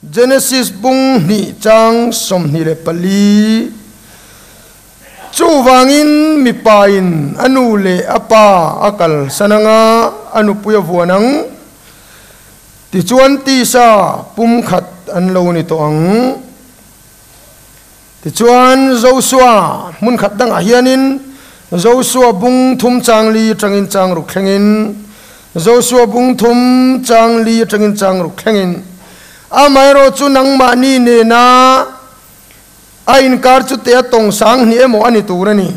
Genesis bung hnih chang 24. Chuvangin mipain a nu leh a pa a kalsan anga a nupui a vuan ang. Tichuan tisa pumkhat an lo ni tawh ang. Tichuan Josua hmun khat dangah hianin Josua bung thum chang li atangin chang ruk thlengin Josua bung thum chang li atangin chang ruk thlengin Amaherawh chu nangmahni nena A inkar chu te a tawng sang hnih emaw a ni tur a ni,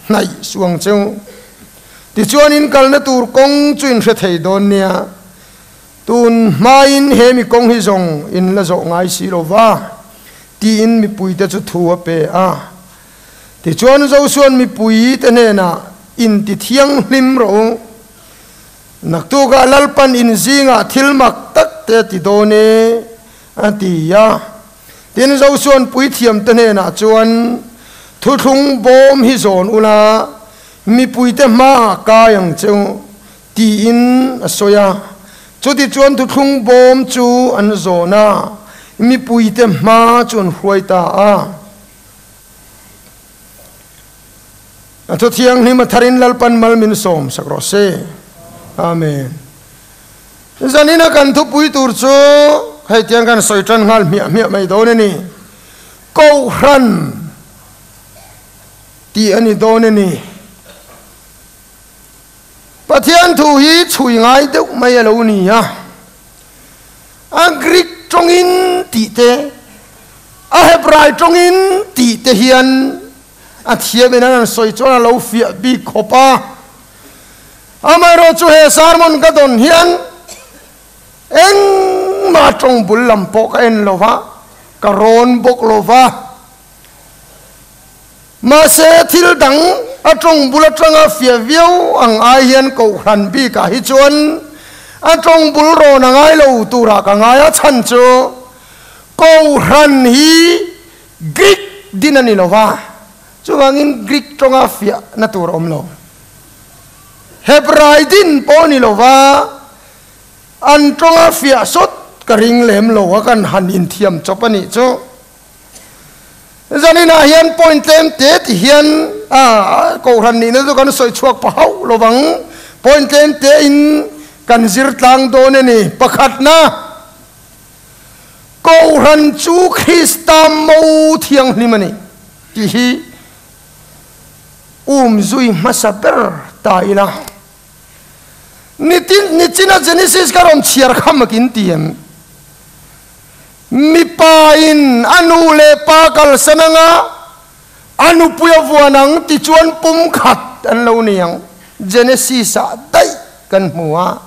hnaih suang cheu. Tichuan in kalna tur kawng chu in hre thei dawn nia. Tun hmain he mi kawng hi zawng in la zawh ngai si lo va, tiin mipuite chu thu a pe a. Tichuan Josua'n mipuite hnenah, In ti thianghlim rawh u. Naktukah Lalpan in zingah thil mak tak te a ti dawn e, a ti a. Tin, Josua'n puithiamte hnenah chuan, Thuthlung bawm hi zawn ula, mipuite hmaah kai ang che u, tiin a sawi a. Chutichuan thuthlung bawm chu an zawn a, mipuite hma chu an hruai ta a. A thu thianghlim a tharin Lalpan mal min sawm sak rawh se. Amen. Zanina kan thupui tur chu hei tiang kan sawi tan nghal hmiah hmiah mai dawn a ni. Kohhran tih a ni dawn a ni. Pathian thu hi chhui ngai deuh mai a lo ni a. A Greek tawngin tih te, a Hebrai tawngin tih te hian a thiam in an han sawi chuan a lo fiah bik khawp a. Amaherawh chu he sermon ka dawn hian engmah tawng bul lam pawh ka en lo va, ka rawn bawk lo va. Mahse thil dang a tawng bul atanga fiah viau ang ai hian kohhran bikah hi chuan a tawng bul rawn a ngai lo turah ka ngai a, chhan chu kohhran hi Greek din a ni lo va, chuvangin Greek tawnga fiahna tur a awm lo. Hebrai din pawh a ni lo va, an tawnga fiah sawt ka ring lem lo a, kan han inthiam chawp a nih chu. Zaninah hian point tlem te ti hian a kohhran nihna chu kan sawi chhuak pah hauh lo vang. Point tlem te in kan zir tlang dawn a ni. Pakhatna. Kohhran chu Krista mo thianghlim a ni tih hi um zui hmasa ber ta ila. Nitin nichina Genesis ka rawn chhiar kha mak in ti em? Mipa in a nu leh pa kalsan anga a nupui a vuan ang ti chuan pumkhat an lo ni ang. Genesis ah daih kan hmu a.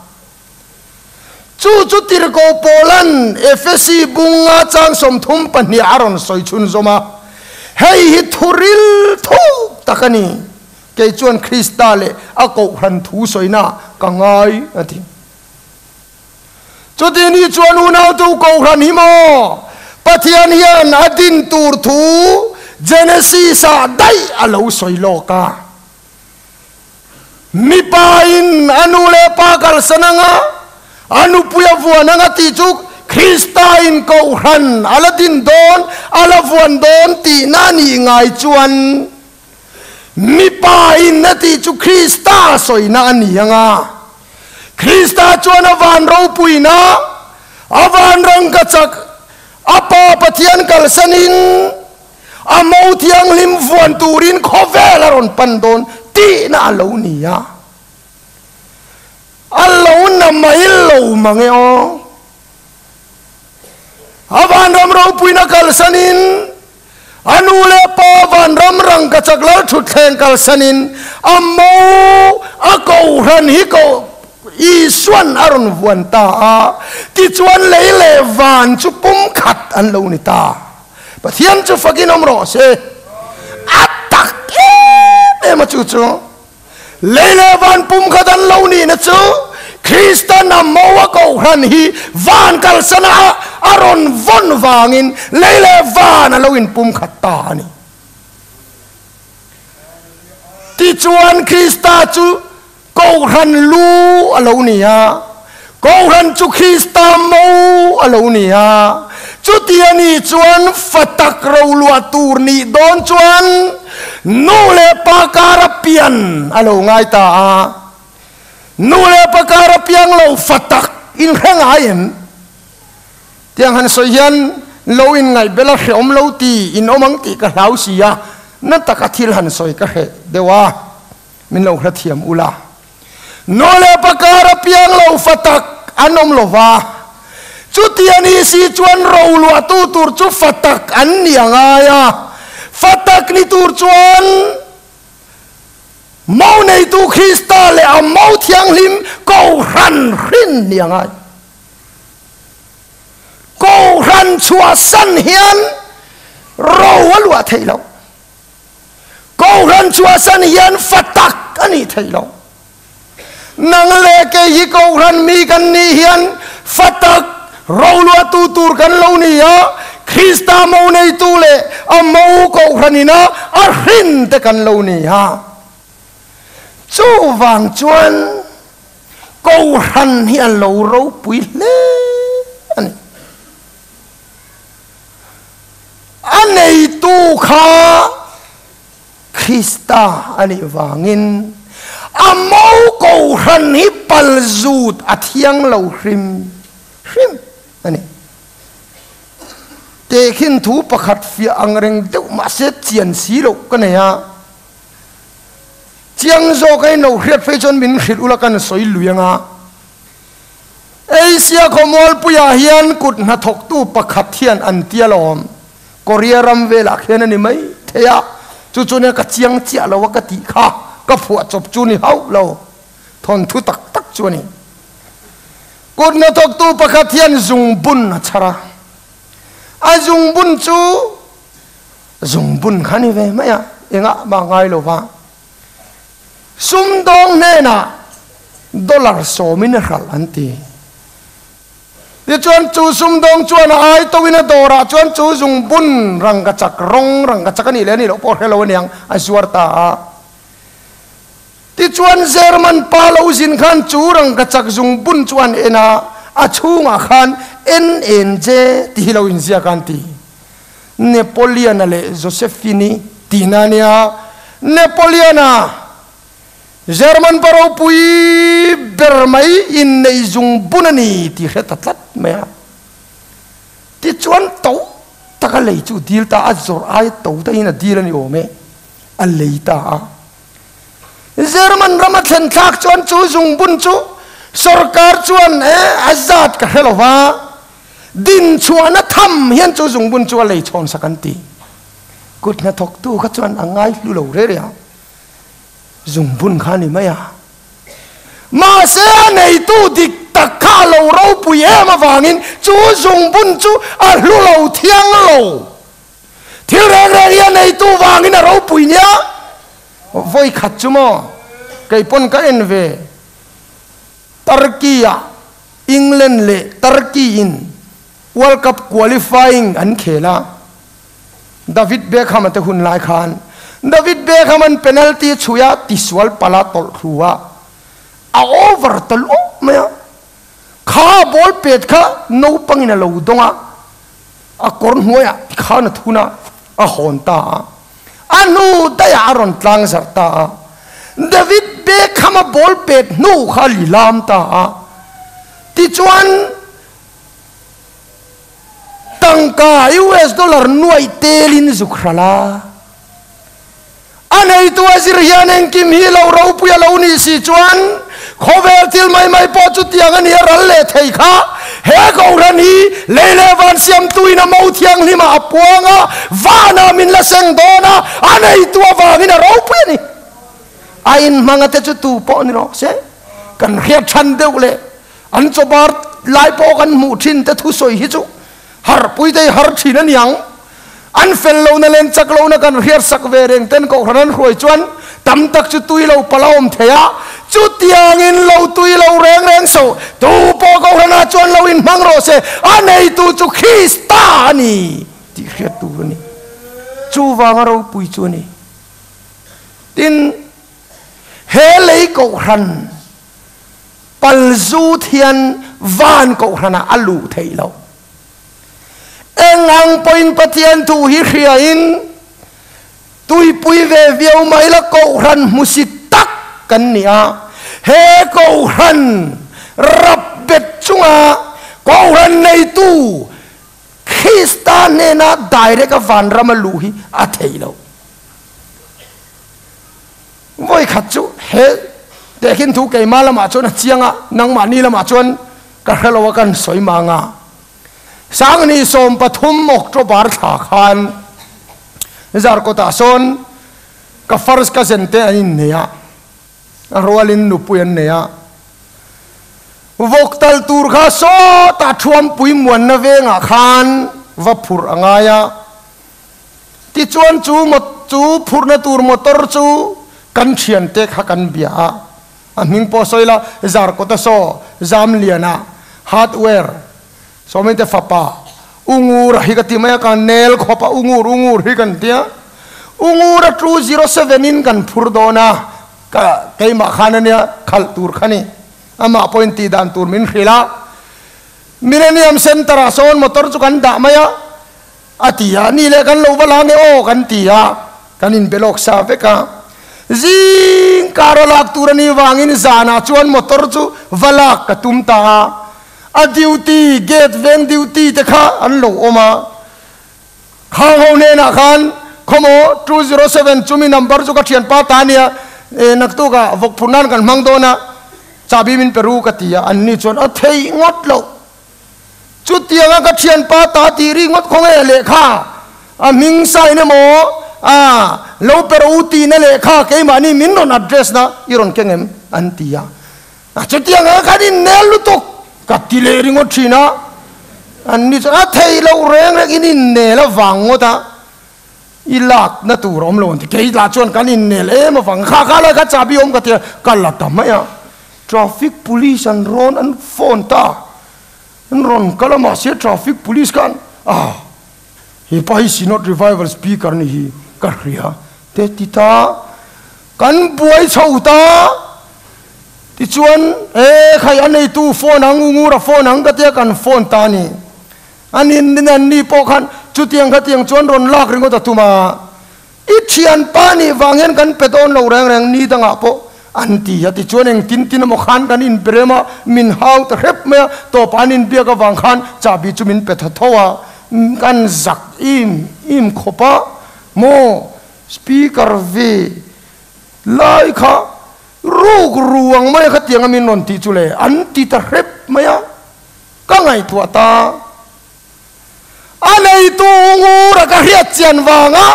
Chu chu Tirhkoh Paula'n Efesi bunga chang 32 a rawn sawi chhunzawm a, Hei hi thuril thuk tak a ni, kei chuan Krista leh a kohhran thu sawina ka ngai, a ti. Chuti ni chuan unautu kohhran hi maw Pathian hian a din tur thu Genesis-ah daih a lo sawi lawk a. Mipa in a nu leh pa kalsan anga a nupui a vuan anga tih chu Krista in kohhran a la din dawn, a la vuan dawn tihna a nih ngai chuan mipa in a tih chu Krista sawina a ni anga Krista chuan a van ropuina, a van rangkachak, a Pa Pathian kalsanin A mo thianghlim vuan turin khawvel a rawn pan dawn tihna a lo ni a. A lo na mai lo mang e aw. A vanram ropuina kalsanin, a nu leh pa vanram rangkachak lal thutthleng kalsanin a mo a kohhran hi ko Isuan a rawn vuan ta a. Tichuan lei leh van chu pumkhat an lo ni ta. Pathian chu fakin awm rawh se. A tak em em a chu chu. Lei leh van pum khat an lo nihna chu Krista Namoa kohhran hi van kalsana a rawn vawn vangin lei leh van a lo inpum khat ta a ni. Tichuan Krista chu Kohhran lu a lo ni a, Kohhran chu Krista mo a lo ni a. Chuti a nih chuan fa tak roluah tur nih dawn chuan nu leh pa kara pian a lo ngai ta a. Nu leh pa kara piang lo fa tak in hre ngai em? Tiang han sawi hian lo in ngaih bel a hrehawm lo ti in awm ang tih ka hlau si a, na taka thil han sawi ka hreh deuh a, min lo hrethiam ula. Nu leh pa kara piang lo fa tak an awm lo va, chuti a nih si chuan roluahtu tur chu fa tak an ni a ngai a, fa tak ni tur chuan Mo neitu Krista leh a mo thianghlim Kohhran hrin ni a ngai. Kohhran chhuahsan hian ro a luah theih loh. Kohhran chhuahsan hian fa tak a nih theih loh. Nang leh kei hi Kohhran mi kan nih hian fa tak ro luahtu tur kan lo ni a, Krista mo neitu leh a mo Kohhran ina a hrin te kan lo ni a. Chuvang chuan Kohhran hi a lo ropui hle a ni. A neitu kha Krista a nih vangin a mo Kohhran hi pal zut a thiang lo hrim hrim a ni. Tehkhin thu pakhat fiah ang reng deuh mahse chian si loh ka nei a. Chiang zawk a inlo hriat phei chuan min hrilh ula kan sawi lui anga. Asia khawmualpuiah hian kut hnathawktu pakhat hian an tia lawm. Korea ram velah khian a ni mai thei a, chu chu nia ka chiang chiah lo a ka tih kha ka phuah chawp chu ni hauh lo, thawnthu tak tak chu a ni. Kut hnathawktu pakhat hian zungbun a chhar a, a zungbun chu zungbun kha ni ve mai a, engah mah ngai lo va, sumdawng hnenah dollar sawmin a hralh an ti. Tichuan chu sumdawng chuan a ai tawhin a dawrah chuan chu zungbun rangkachak rawng rangkachak a nih leh a nih loh pawh hre lo aniang a zuar ta a. Tichuan German pa lo zin khan chu rangkachak zungbun chu an en a, a chhungah khan NNJ ti hi lo inziak a an ti. Napoleon-a leh Josephine-i tihna a nia. Napoleon-a! German pa ropui ber mai inneih zung bun a ni tih hre ta tlat mai a. Tichuan to taka lei chu dil ta a, zawrh aia to daihin a dil a ni awm e, a lei ta a. German rama thlen thlak chuan chu zungbun chu sorkar chuan e a zat ka hre lo va, din chhuahna tham hian chu zungbun chu a lei chhawn sak an ti. Kut hnathawktu kha chuan a ngai hlu lo reh reh a. Zungbun kha a ni mai a. Mahse a neitu dik tak kha a lo ropui em avangin chu zungbun chu a hlu lo thiang lo. Thil reng reng hi a neitu vangin a ropui nia. Vawi khat chu maw kei pawn ka en ve. Turkey ah England leh Turkey in World Cup qualifying an khel a. David Beckham a te hun lai khan David Beckham an penalty chhui a tisual pala tawlh thlu a, a over ta luah mai a, kha ball pet kha naupangin a lo dawng a, a kawr hnuaiah tikhan a thun a, a hawn ta a, a hnu daihah a rawn tlang zarh ta a, David Beckham a ball pet hnu kha a lilam ta a, tichuan. Tangka US dollar nuaih telin zuk hralh a, a neitu a zir hian engkim hi lo ropui a lo nih si chuan khawvel thil mai mai pawh chutiang a nia ral leh thei kha he Kohhran hi lei leh van siamtuin a mo thianghlimah a puang a, vanah min la seng dawn a, a neitu avangin a ropui a ni. A inhmanga te chu tu pawh ni rawh se, kan hriat than deuh leh An chawbar lai pawh kan hmuh thin te thusawi hi chu harpui te hi har thin a niang. An fel lohna leh an chak lohna kan hriatsak ve reng ten Kohhran an hruai chuan tam tak chu tui lo palh a awm thei a, chutiangin lo tui lo reng reng so tu pawh Kohhranah chuan lo inhmang rawh se, a neitu chu Krista a ni tih hriat tur a ni. Chuvanga ropui chu a ni. Tin, he lei Kohhran Palzut hian van kohhranah a luh theih loh. pawhin Pathian thu hi hriain tuipui ve viau mai la kohhran hmusit tak kan ni a. He kohhran rap bet chunga kohhran neitu Krista hnena direct a vanram a luh hi a thei lo. Vawi khat chu he tehkhin thu keimah lamah chuan a chiang a, nangmahni lamah chuan ka hre lo a kan sawi mang a. Sangni 13 October thla khan Zarkawtah sawn ka first cousin te an innei a, a rualin nupui an nei a. Vawk tal tur kha sawtah Thuampui muanna vengah khan va phurh a ngai a. Tichuan chu chu phurhna tur motor chu kan thiante kha kan bia a, a hming pawh sawi la, Zarkawta saw, Zamliana, Hardware, Sawmite fapa, Ungura hi ka ti mai a, ka nel khawp a, Ungur, Ungur hi kan tia, Ungura 207 in kan phur dawn a, ka keimah khan ania khalh tur kha ni, amah pawhin tih dan tur min hrilh a, Millennium Centre ah sawn motor chu kan dah mai a, A ti a, Ni leh kan lo va la nge aw kan ti a, kan inbe lawk sa vek a. Zing kar a lak tur a nih vangin zanah chuan motor chu va lak ka tum ta a. A duty, gate veng duty te kha an lo awm a. Khang ho hnenah khan khawmaw 207 chumi number chu ka thianpa ta nia, e naktukah vawkphur nan kan hmang dawn a, chahbi min pe ru ka ti a, anni chuan a theih ngawt loh. Chutianga ka thianpa ta tih ri ngawt khaw nge lehkha a hming sign emaw a lo per u tihna lehkha keimahni min rawn address na i rawn keng em an ti a. Chutianga khan innel lutuk ka ti leh ringawt thin a, anni chuan a thei loh reng reng in innel avang ngawt a i lakna tur a awm lo an ti. Kei lah chuan kan innel em avang kha kha lai kha chahbi awm ka ti a, ka la ta mai a. Traffic police an rawn an phone ta, an rawn kal a mahse traffic police khan ah he pa hi Synod Revival speaker ni hi ka hria te ti ta, kan buai chho ta tichuan e khai a neitu phone ang Ungura phone ang ka tia kan phone ta ni, an in an ni pawh khan chutiang khatiang chuan rawn lak ringawt a tum a. I thianpa nih vang hian kan pe dawn lo reng reng ni dangah pawh an ti a, tichuan eng tin tin emaw khan kan inberem a, min hau ta hrep mai a, tawpah an inbiak avang khan chahbi chu min pe tha tho a, kan zak im im khawp a, maw speaker ve lai kha ruk ruang mai a khatiang a min rawn tih chu le an ti ta hrep mai a, ka ngaihtuah ta. A neitu ngura ka hriat chian vanga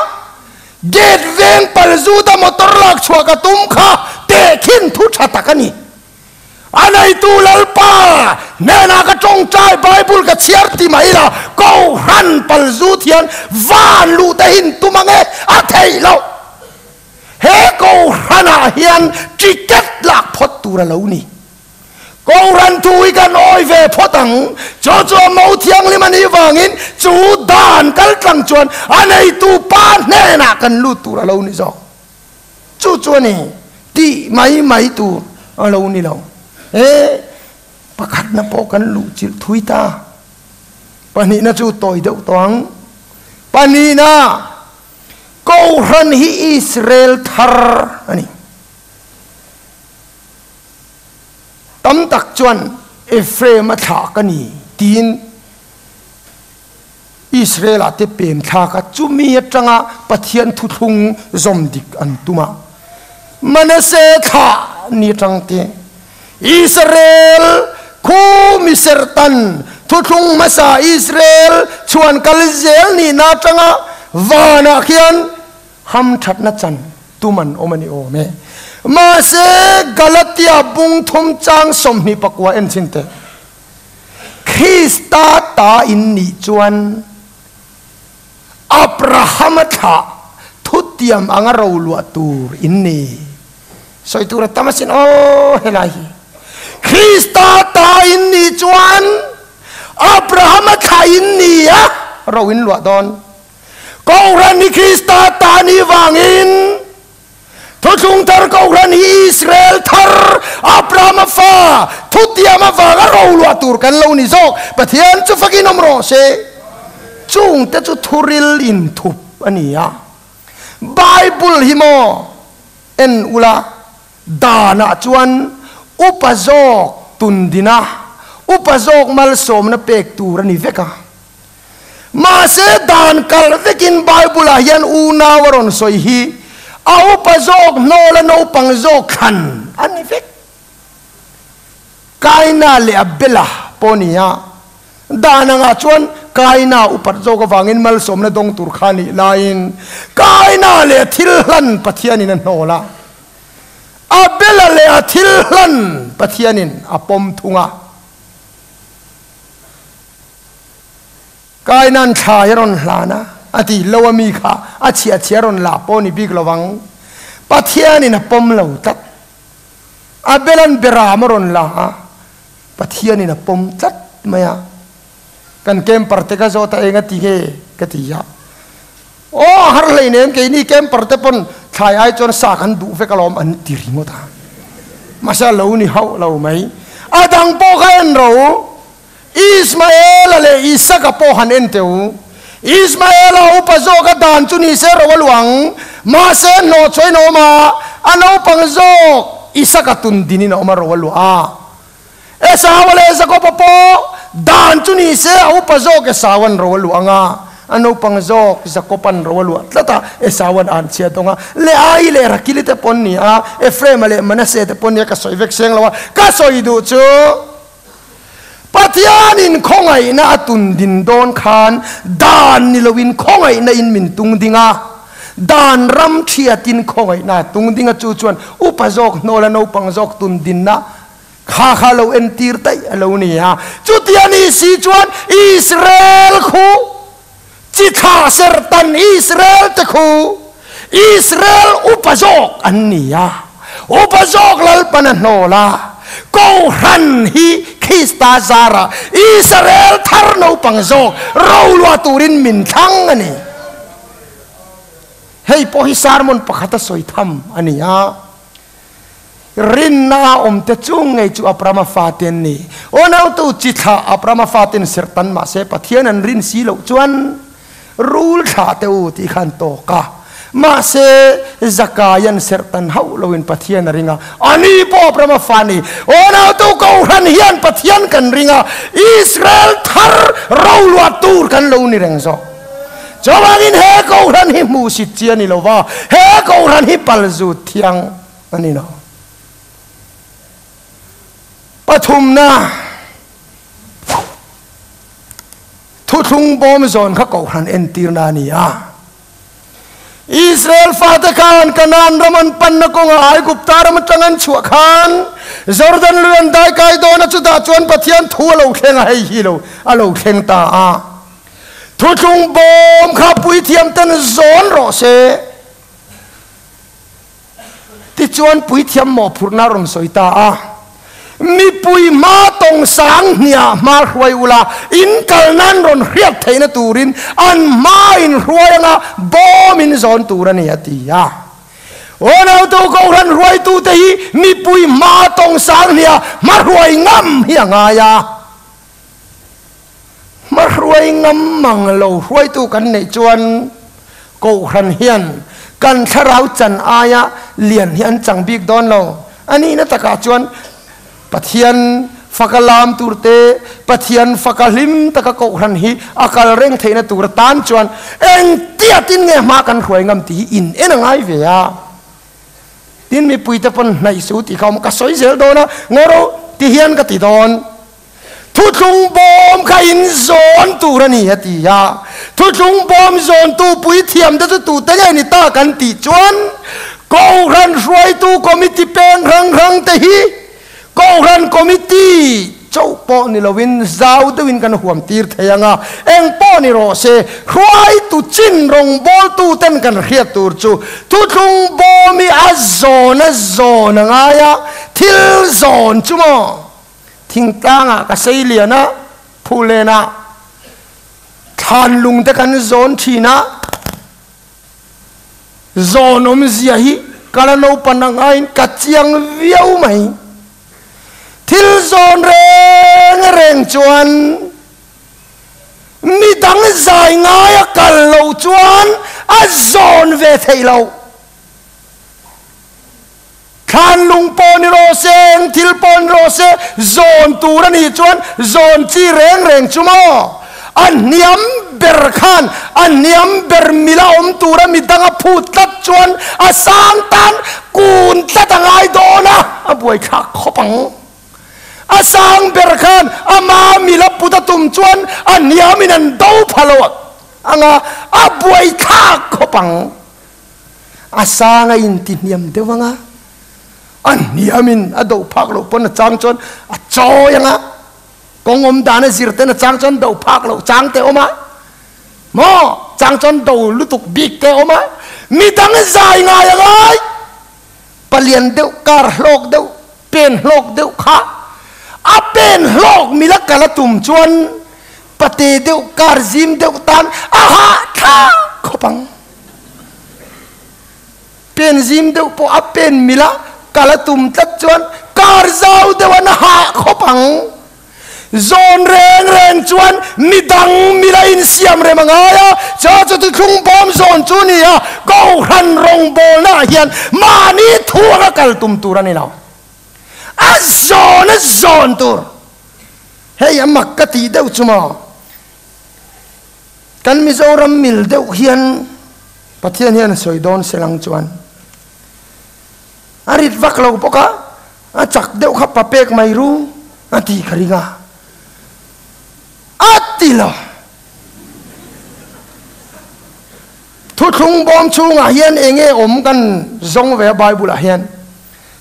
gate veng pal zuta motor lak chhuah ka tum kha tehkhin thu tha tak a ni. A neitu Lalpa hnenah ka tawngtai Bible ka chhiar ti mai la, Kohhran pal zut hian van luh te hin tum ange a theih loh. He Kohhranah hian ticket lak phawt tur a lo ni. Kohhran thu hi kan awi ve phawt ang. Chu chu a mo thianghlim a nih vangin chu dan kal tlang chuan a neitu pa hnenah kan lut tur a lo ni zawk. Chu chu a ni tih mai mai tur a lo ni lo. E, pakhatna pawh kan luh chilh thui ta. Pahnihna chu tawi deuh tawh ang. Pahnihna, Kohhran hi Israel thar a ni. Tam tak chuan Ephraim a thlah ka ni tiin Israel-ah te pem thlak a, chumi atanga Pathian thuthlung zawm dik an tum a. Manasseh thlah ni atang te Israel khu mi serhtan thuthlung hmasa Israel chhuan kal zel nihna atanga vanah khian hamthatna chan tum an awm a ni awm e. Mahse, Galatia bung thum chang 29 en chhin teh. Krista ta in nih chuan Abrahama thlah thutiam anga roluah tur in ni. Sawi tur a tam asin aw helai hi. Krista ta in nih chuan Abrahama thlah in ni a ro in luah dawn. Kohhran hi Krista ta nih vangin Thuthlung thar Kohhran hi Israel thar Abrahama fa thutiam avanga roluah tur kan lo ni zawk. Pathian chu fakin awm rawh se. Chungte chu thuril inthup a ni a. Bible hi maw en ula, danah chuan upa zawk tundina, upa zawk malsawmna pek tur a ni vek a. Mahse dan kalh vekin Bible ah hian unau a rawn sawi hi a upa zawk hnawla naupang zawk thlan a ni vek. Kaina leh Abela pawh ni a, dan angah chuan Kaina upat zawk avangin malsawmna dawng tur kha nih laiin Kaina leh a thil hlan Pathianin a hnawl a, Abela leh a thil hlan Pathianin a pawm thung a. Kainan thlai a rawn hlan a, a ti lo a mi kha a chhiah chhiah a rawn la pawh ni bik lovang. Pathianin a pawm lo tlat. Abelan beram a rawn la a, Pathianin a pawm tlat mai a. Kan camper te ka zawt a, eng a ti nge ka ti a. Aw a har hleinem keini camper te pawn thlai ai chuan sa kan duh vek alawm an ti ringawt a. Mahse a lo ni hauh lo mai. A dang pawh kha en ro. Ismaela leh Isaka pawh han en teh u. Ismaela upa zawka dan chu ni se ro a luang, mahse hnawh chhuain a awm a, a naupang zawk Isaka tun dinin a awm a ro a luah a. Esaua leh Jakoba pawh dan chu ni se a upa zawk Esauan ro a luah ang a, a naupang zawk Jakoban ro a luah tlat a, Esauan an chhiat awng a. Leai leh Rakili te pawn ni a, Ephraima leh Manase te pawn ni a, ka sawi vek seng lo a, ka sawi duh chu. Pathianin khawngaihna a tun din dawn khan dan ni loin khawngaihna in min tung ding a, dan ram thiatin khawngaihna a tung ding a, chu chuan upa zawk hnawla naupang zawk tun dinna kha kha lo entir daih a lo ni a. Chutia ni si chuan Israel khu chi thlah serhtan Israel te khu Israel upa zawk an ni a, upa zawk Lalpan a hnawl a, Kohhran hi Krista zarah Israel thar naupang zawk roluah turin min thlang a ni. Hei pawh hi sermon pakhat a sawi tham a ni a. Rinna a awmte chung ngei chu Abrahama fate an ni. Aw nautu chi thlah Abrahama faten serhtan mah se Pathian an rin si loh chuan rul thlah teh u tih kha an tawk a. Mahse Zakai an serhtan hauh loin Pathian a ring a, ani pawh Abrahama fa a ni. Aw nautu Kohhran hian Pathian kan ring a, Israel thar roluah tur kan lo ni reng zawk. Chuvangin he Kohhran hi hmuhsit chi a ni lo va, he Kohhran hi palzut thiang a ni lo. Pathumna, Thuthlung bawm zawn kha Kohhran entirna a ni a. Israel fate khan Kanaan ram an panna kawngah Aigupta ram atang an chhuah khan Jordan lui an daikai dawn a, chutah chuan Pathian thu a lo thleng a, hei hi lo a lo thleng ta a. Thuthlung bawm kha puithiam ten zawn rawh se. Tichuan puithiam mawhphurhna a rawn sawi ta a, Mipui hma tawng sang hniah hma hruai ula, in kal nan rawn hriat theihna turin an hma in hruai anga bawm in zawn tur a ni, a ti a. Aw nautu Kohhran hruaitute hi mipui hma tawng sang hniah hma hruai ngam hi a ngai a. Hmahruai ngam mang lo hruaitu kan neih chuan Kohhran hian kan thlarau chan aia lian hi an chang bik dawn lo. A nihna takah chuan Pathian faka lam tur te, Pathian faka hlim taka Kohhran hi a kal reng theihna tur atan chuan engtiatin nge hma kan hruai ngam tih hi in en a ngai ve a. Tin mipuite pawn hnaih su tih kha awm ka sawi zel dawn a, ngaw ti hian ka ti dawn. Thuthlung bawm kha in zawn tur a ni, a ti a. Thuthlung bawm zawntu puithiamte chu tute nge ni ta kan tih chuan Kohhran hruaitu committee peng hrang hrangte hi Kohhran committee chauh pawh ni loin zau deuhin kan huam tir thei ang a, eng pawh ni rawh se, hruaitu chin rawngbawltuten kan hriat tur chu thuthlung bawm hi a zawn a zawn a ngai a, thil zawn chu maw? Thingtlangah ka sei lian a, Phulenah thlan lung te kan zawn thin a, zawn awmzia hi ka la naupan ang aiin ka chiang viau mai. Thil zawn reng reng chuan. Midang zai ngaia kal lo chuan a zawn ve theih loh. Thlan lung pawh ni rawh se, eng thil pawh ni rawh se, zawn tur a nih chuan zawn chi reng reng chu maw? A hniam ber khan a hniam ber mila awm tura midang a phut tlat chuan a sang tan kun tlat a ngai dawn a, a buaithlak khawp ang. A sang ber khan ama mila put a tum chuan a hniamin an do pha lo ang a, a buaithlak khawp ang. A sang a intihniam deuh ang a, a hniamin a do phak loh pawn a chang chuan a chawi ang a, kawng awm dan a zir ten a chang chuan do phak loh chang te awm a, maw chang chuan do lutuk bik te awm a, midang zai ngai a ngai, palian deuh kar hlawk deuh pen hlawk deuh kha a pen hlawk mila kal a tum chuan pate deuh kar zim deuh tan a hahthlak khawp ang. Pen zim deuh pawh a pen mil a, kal a tum tlat chuan kar zau deuh an hah khawp ang. Zawn reng reng chuan midang mil a insiam rem a ngai a, chu chu thuthlung bawm zawn chu ni a, Kohhran rawngbawlna ah hian mahni thu anga kal tum tur a ni lo. A zawn a zawn tur. Hei a mak ka tih deuh chu maw? Kan Mizoram mil deuh hian Pathian hian a sawi dawn se lang chuan a rit vak lo bawk a, a chak deuh kha pa pek mai ru a ti ka ring a, a ti lo. Thuthlung bawm chhungah hian eng nge awm kan zawng ve a Bible ah hian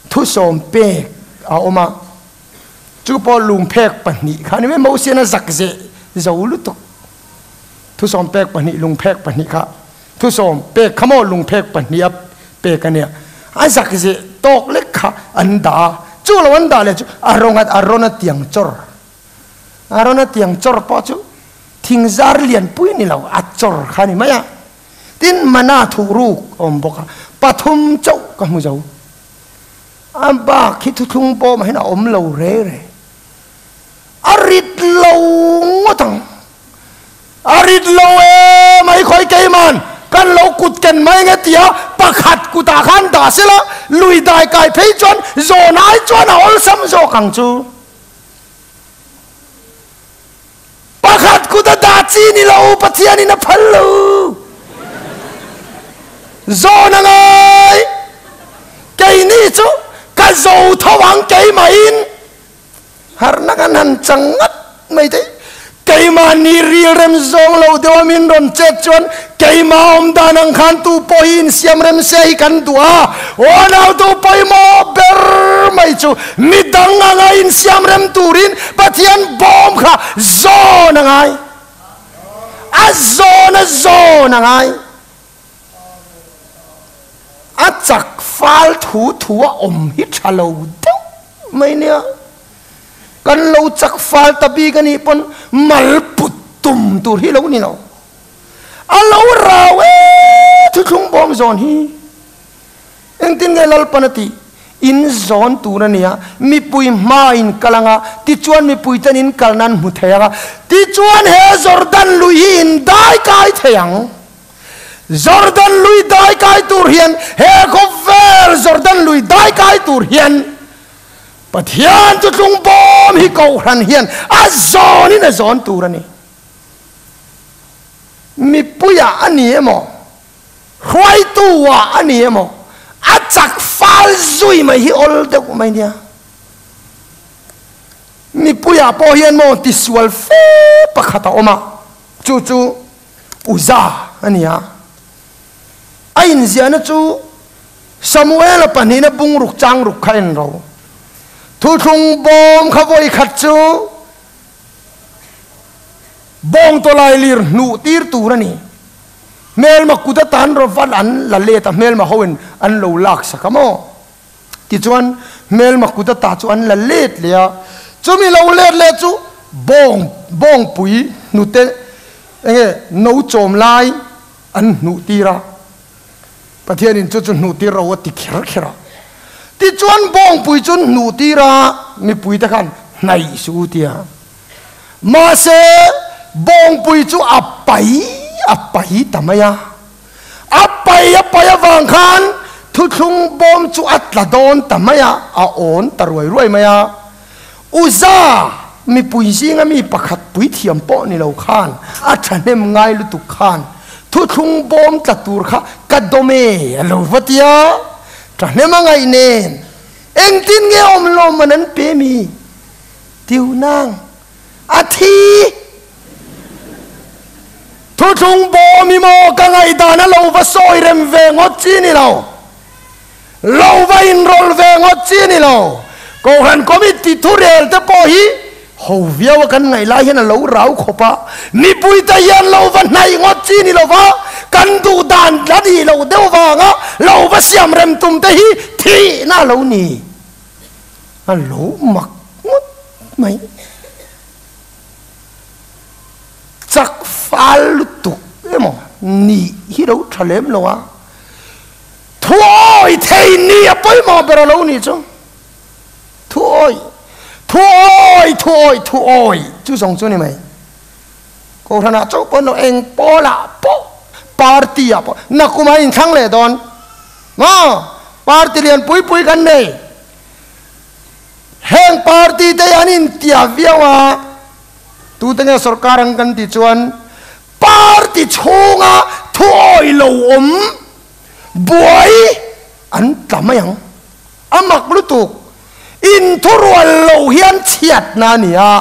thusawm pek a awm a. Chu pawh lungphek pahnih kha a ni mai, Mosian a zak zeh zo lutuk. Thusawm pek pahnih, lungphek pahnih kha thusawm pek kha maw lungphek pahnih a pek a nia. A zak zeh tawk lek kha an dah a, chu lo an dah leh chu a rawn a rawn a tiang chawr. A rawn a tiang chawr pawh chu thingzar lianpui ni lo, a chawr kha a ni mai a. Tin, mana thuhruk a awm bawk a, pathum chauh ka hmu zo. A bak hi thuthlung bawmah hian a awm lo re re. A rit lo ngawt ang. A rit lo e mai khawi keiman kan lo kut ken mai nge tia pakhat kutah khan dah sela lui dai kai phei chuan zawn ai chuan a awlsam zawk ang chu. Pakhat kut a dah chi ni lo, Pathianin a phal lo. Zawn a ngai. Keini chu ka zo tho ang keimahin harhna kan han chang ngat mai te. Keimahni rilrem zawng lo deuh a min rawn chet chuan keimah awm dan ang khan tu pawh hi insiam rem se hi kan duh a. Aw nau tu pawimawh ber mai chu midang anga insiam rem turin Pathian bawm kha zawn a ngai. A zawn a zawn a ngai. A chak fal thu thu a awm hi tha lo deuh mai nia. Kan lo chak fal ta bik a nih pawn mal put tum tur hi lo ni lo. A lo rau e thuthlung bawm zawn hi. Engtin nge Lalpan a tih? In zawn tur a nia, mipui hma in kal ang a, tichuan mipui ten in kalna an hmu thei ang a, tichuan he Jordan lui hi in dai kai thei ang. Jordan lui dai kai tur hian, he khawvel Jordan lui dai kai tur hian Pathian thuthlung bawm hi Kohhran hian a zawnin a zawn tur a ni. Mipuiah a ni emaw? Hruaitu ah a ni emaw? A chak fal zui mai hi awl deuh mai nia. Mipuiah pawh hian maw tisual fe pakhat a awm a, chu chu Uza a ni a. A inziahna chu Samuela pahnihna bungruk changruk kha en ro. Thuthlung bawm kha vawi khat chu Bawng tawlai lir hnuh tir tur a ni. Hmelma kut atan rawvan an la let a, hmelma hoin an lo lak sak a maw? Tichuan hmelma kut ata chu an la let leh a, chumi lo let leh chu bawng bawngpui hnute enge no chawm lai an hnuh tir a. Pathianin chu chu hnuh tir ro a ti kher kher a. Tichuan bawngpui chu an hnuh tir a, mipuite khan hnaih suh u tia. Mahse, Bawngpui chu a pai a pai ta mai a. A pai a pai avang khan thuthlung bawm chu a tla dawn ta mai a, a awn ta ruai ruai mai a. Uza mipui zinga mi pakhat puithiam pawh ni lo khan a thahnem ngai lutuk khan thuthlung bawm tla tur kha ka dawm e a lo va ti a, thahnem a ngaih nen engtin nge awm lawm an an pe mi? Tiu nang a thi. Thuthlung bawm hi maw ka ngaihdan a lo va sawi rem ve ngawt chi ni lo. Lo va inrawlh ve ngawt chi ni lo. Kohhran Committee thurel te pawh hi ho viau a kan ngaih lai hian a lo rau khawp a, mipui te hian lo va hnaih ngawt chi ni lo va, kan duh dan la nih loh deuh vanga lo va siam rem tum te hi thihna a lo ni. A lo mak ngawt mai. Chak fal lutuk emaw nih hi lo tha lem lo a, thuawi thei ni a pawimawh ber a lo nih chu. Thuawi, thuawi, thuawi, thuawi chu zawng chu ni mai. Kohhranah chauh pawh lo eng pawlah pawh party ah pawh nakum a inthlang leh dawn maw party lian pui pui kan nei. Heng party te hi an intia viau a, tute nge sorkar ang kan tih chuan party chhunga thuawi lo awm buai an tla mai ang. A mak lutuk, inthurual lo hian chhiatna a ni a,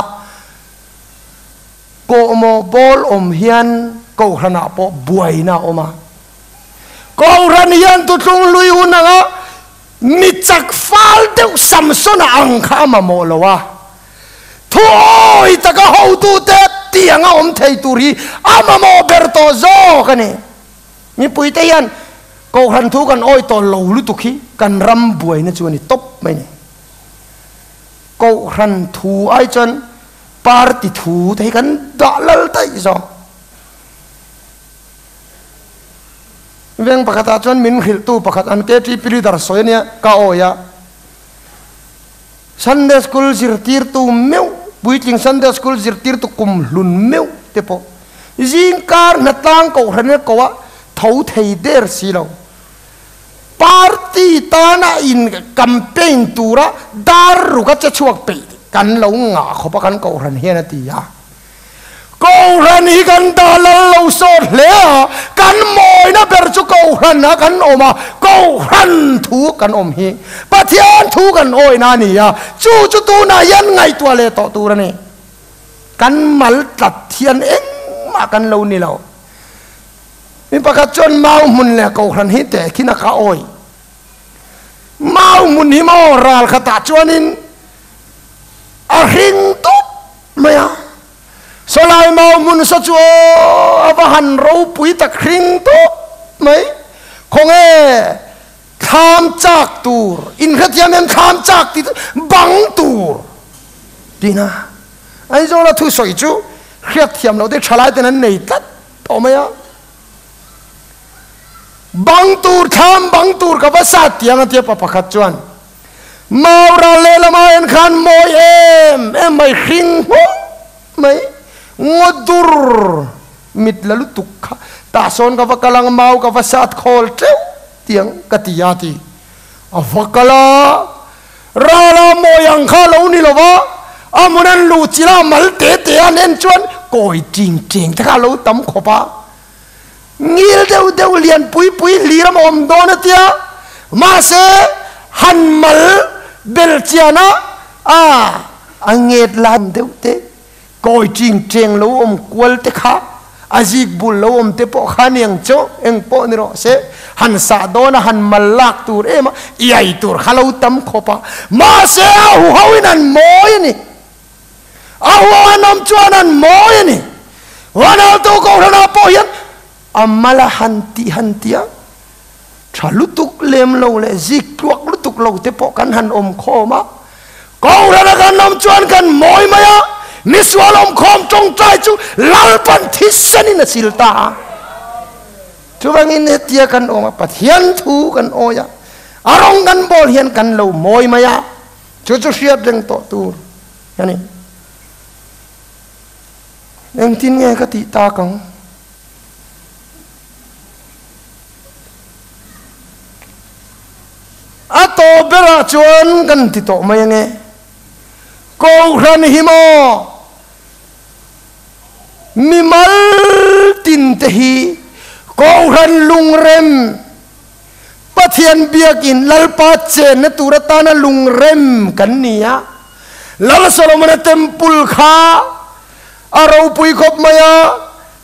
kawhmawh bawl awm hian kohhranah pawh buaina a awm a. Kohhran hian thuthlung hlui hun anga Mi chak fal deuh Samsona ang kha a mamawh lo a, thuawi taka hotute tianga awm thei tur hi a mamawh ber tawh zawk a ni. Mipuite hian Kohhran thu kan awi tawh lo lutuk hi kan ram buaina chu a ni tawp mai ni. Kohhran thu ai chuan party thu te hi kan dah lal daih zawk. Veng pakhatah chuan min hrilhtu pakhat an KTP leader sawi ania ka awi a. Sunday school zirtirtu meuh, puitling Sunday school zirtirtu kum hlun meuh te pawh zingkar hnatlang kohhran ina ko a tho thei der si lo. Party tana in campaign tura dar ruk a che chhuak peih kan lo ngah khawp a kan kohhran hian a ti a. Kohhran hi kan dah lal lo sawt hle a, kan mawina ber chu Kohhran ah kan awm a, Kohhran thu kan awm hi Pathian thu kan awina a ni a, chu chu tunah hian ngaihtuah leh tawh tur a ni. Kan mal tlat hian engmah kan lo ni lo. Mi pakhat chuan mau hmun leh Kohhran hi tehkhin a ka awi. Mau hmun hi maw ral khatah chuanin a hring dup mai a, sawlai mau hmun saw chu aw a va han ropui tak hring tawp mai, khawnge thlam chak tur inhrethiam hian thlam chak tih chu bang tur tihna Aizawla thusawi chu hriatthiam loh te thalai ten an nei tlat tawh mai a, bang tur thlam bang tur ka va sat tiang a tia pa pakhat chuan. Maura lehlamah hian khan mawi em em mai, hring hmawk mai, ngaw dur mit la lutuk kha tah sawn ka va kal ang, mau ka va sat khawl teuh tiang ka ti a ti. A va kal a, rala mawi ang kha a lo ni lo va, a hmun an luh chilh a, mal te te a an en chuan kawi ting ting te kha a lo tam khawp a. Ngil deuh deuh lian pui pui hlir a awm dawn a tia, mahse han mal bel chian a, a a nget lai awm deuh te, kawi ching cheng lo awm kual te kha, a zik bul lo awm te pawh kha aniang chu eng pawh ni rawh se, han sah dawn a han mal lak tur em a, iai tur kha lo tam khawp a, mahse a huho in an mawi a ni. A huan awm chuan an mawi a ni. Huanaltu Kohhranah pawh hian a mal a han tih han ti a, tha lutuk lem lo leh zik tluak lutuk lo te pawh kan han awm khawm a. Kohhrana kan awm chuan kan mawi mai a, misual awm khawm tawngtai chu Lalpan thisenin a sil ta a. Chuvangin hetia kan awm a, Pathian thu kan awi a, a rawng kan bawl hian kan lo mawi mai a. Chu chu hriat reng tawh tur a ni. Engtin nge ka tih tak ang? A tawp berah chuan kan ti tawh mai ange. Kohhran hi maw mimal tin te hi Kohhran lungrem Pathian biakin Lalpa chenna tur atana lungrem kan ni a. Lal Solomona temple kha a ropui khawp mai a,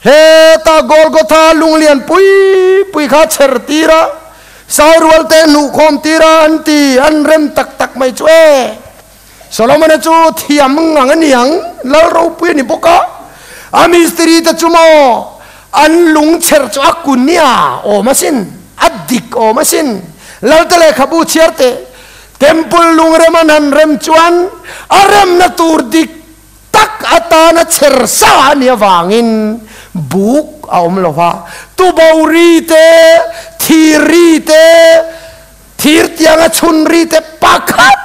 heta Golgotha lunglian pui pui kha chher tir a, Sairual te hnuhkhawm tir a an ti, an rem tak tak mai chu e. Solomona chu thiam ngang a niang, lal ropui a ni bawk a, a mistiri te chu maw an lung chher chu a kun nia awm asin, a dik awm asin. Lalte lehkhabu chhiar teh, Temple lungrem an han rem chuan a remna tur dik tak atana chher sa a nih avangin buk a awm lo va, tubo ri te, thir ri te, thir tianga chhun ri te pakhat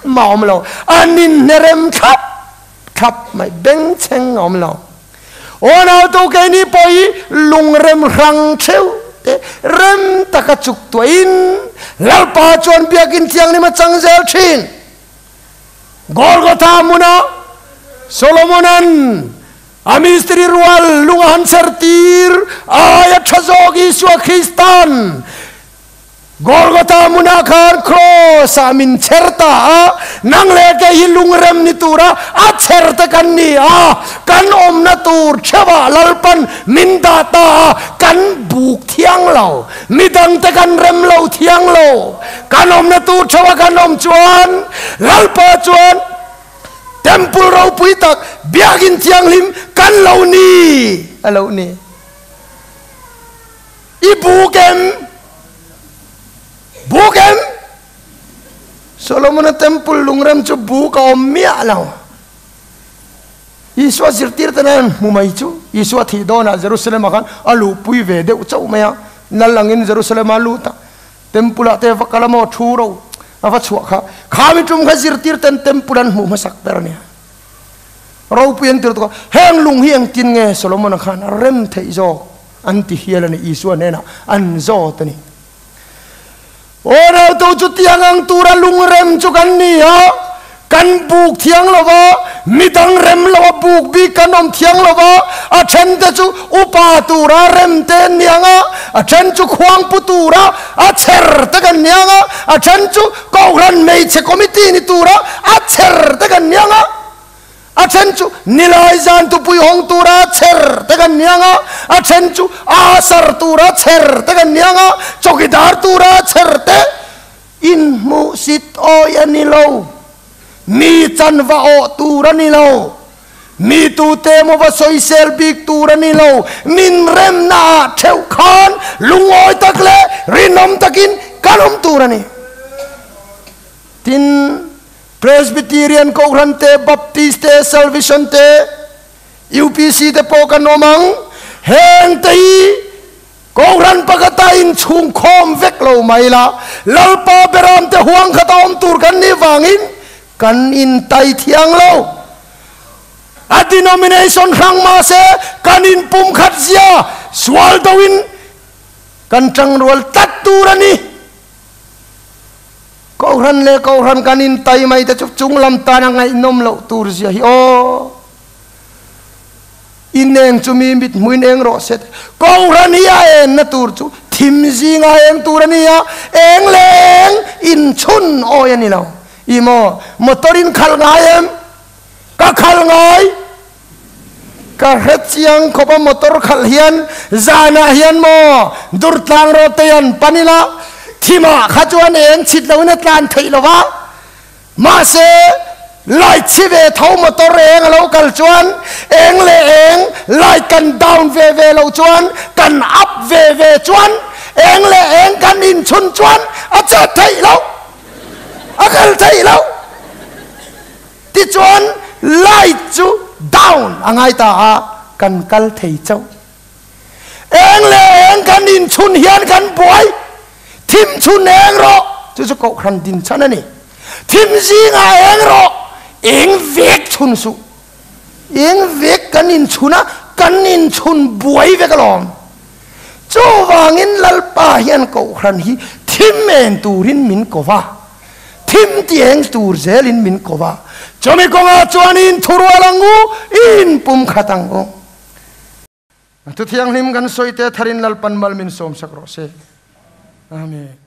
mah a awm lo, an inhnerem thlap thlap mai, bengchheng a awm lo. Aw nautu keini pawh hi lungrem hrang theuh te rem taka chuk tuahin Lalpa chuan biakin thianghlim a chang zel thin. Golgotha hmuna Solomonan a mistiri rual lung a han chher tir aia tha zawk Isua Kristan Golgotha hmunah khan Kraws ah min chher ta a, nang leh kei hi lungrem ni tura a chher te kan ni a, kan awmna tur theuhah Lalpan min dah ta a, kan buk thiang lo, midang te kan rem lo thiang lo, kan awmna tur theuhah kan awm chuan Lalpa chuan Temple ropui tak Biakinn Thianghlim kan lo ni a lo ni. I buk em? Buk em? Solomona temple lungrem chu buk a awm miah lo. Isua zirtir te nan hmu mai chu Isua thih dawnah Jerusalem ah khan a luhpui ve deuh chauh mai a, lal angin Jerusalem a lut a, temple ah te va kal a maw thu ro a va chhuah kha. Kha mi tum kha zirtir ten temple an hmuh hmasak ber a nia. Ropui an ti lutuk a, heng lung hi engtin nge Solomona khan a rem theih zawk? An ti hial a ni, Isua hnenah an zawt a ni. Aw rautu chu tiang ang tura lungrem chu kan ni a, kan buk thiang lo va, midang rem lo a buk bik kan awm thiang lo va, a then te chu upa tura rem te an ni ang a, a then chu khuangpu tura a chher te kan ni ang a, a then chu Kohhran hmeichhe committee ni tura a chher te kan ni ang a. A then chu nilai zan tupui hawng tura chher te kan ni ang a, a then chu asar tura chher te kan ni ang a, chawkidar tura chher te inhmuhsit awi a ni lo, mi chanva awh tur a ni lo, mi tute emaw va sawisel bik tur a ni lo, min remna ah theuh khan lungawi tak leh rinawm takin kan awm tur a ni. Tin. Presbyterian Kohhran te, Baptist te, Salvation te, UPC te pawh kan awm ang. Heng te hi Kohhran pakhata inchhung khawm vek lo mai la, Lalpa Beram te huang khata awm tur kan nih vangin kan intai thiang lo. A denomination hrang mahse kan inpumkhat zia sual doin kan tangrual tlat tur a ni. Kohhran leh kohhran kan intai mai te chu chunglam tana ngaihnawm loh tur zia hi aw. Ineng chu mi mit hmuin eng rawh se te. Kohhran hi a enna tur chu thim zinga eng tur a ni a, eng leh eng inchhun awi a ni lo. I maw motor in khalh ngai em? Ka khalh ngai. Ka hre chiang khawp a motor khalh hian zanah hian maw Durtlang road te hian pan ila thimah kha chuan eng chhit loin a tlan theih lo va, mahse light chhi ve tho motor eng a lo kal chuan eng leh eng light kan down ve ve loh chuan kan up ve ve chuan eng leh eng kan inchhun chuan a chet theih loh a kal theih loh. Tichuan light chu down a ngai ta a, kan kal thei chauh. Eng leh eng kan inchhun hian kan buai, thim chhun eng rawh, chu chu kohhran dinchhan a ni. Thim zingah eng rawh, eng vek chhun suh. Eng vek kan inchhun a, Kan inchhun buai vek alawm. Chuvangin Lalpa hian Kohhran hi thim en turin min ko va, thim tieng tur zelin min ko va. Chumi kawngah chuan in thurual ang u, in pumkhat ang u. Thu thianghlim kan sawi te tharin Lalpan mal min sawmsak rawh se. Amen.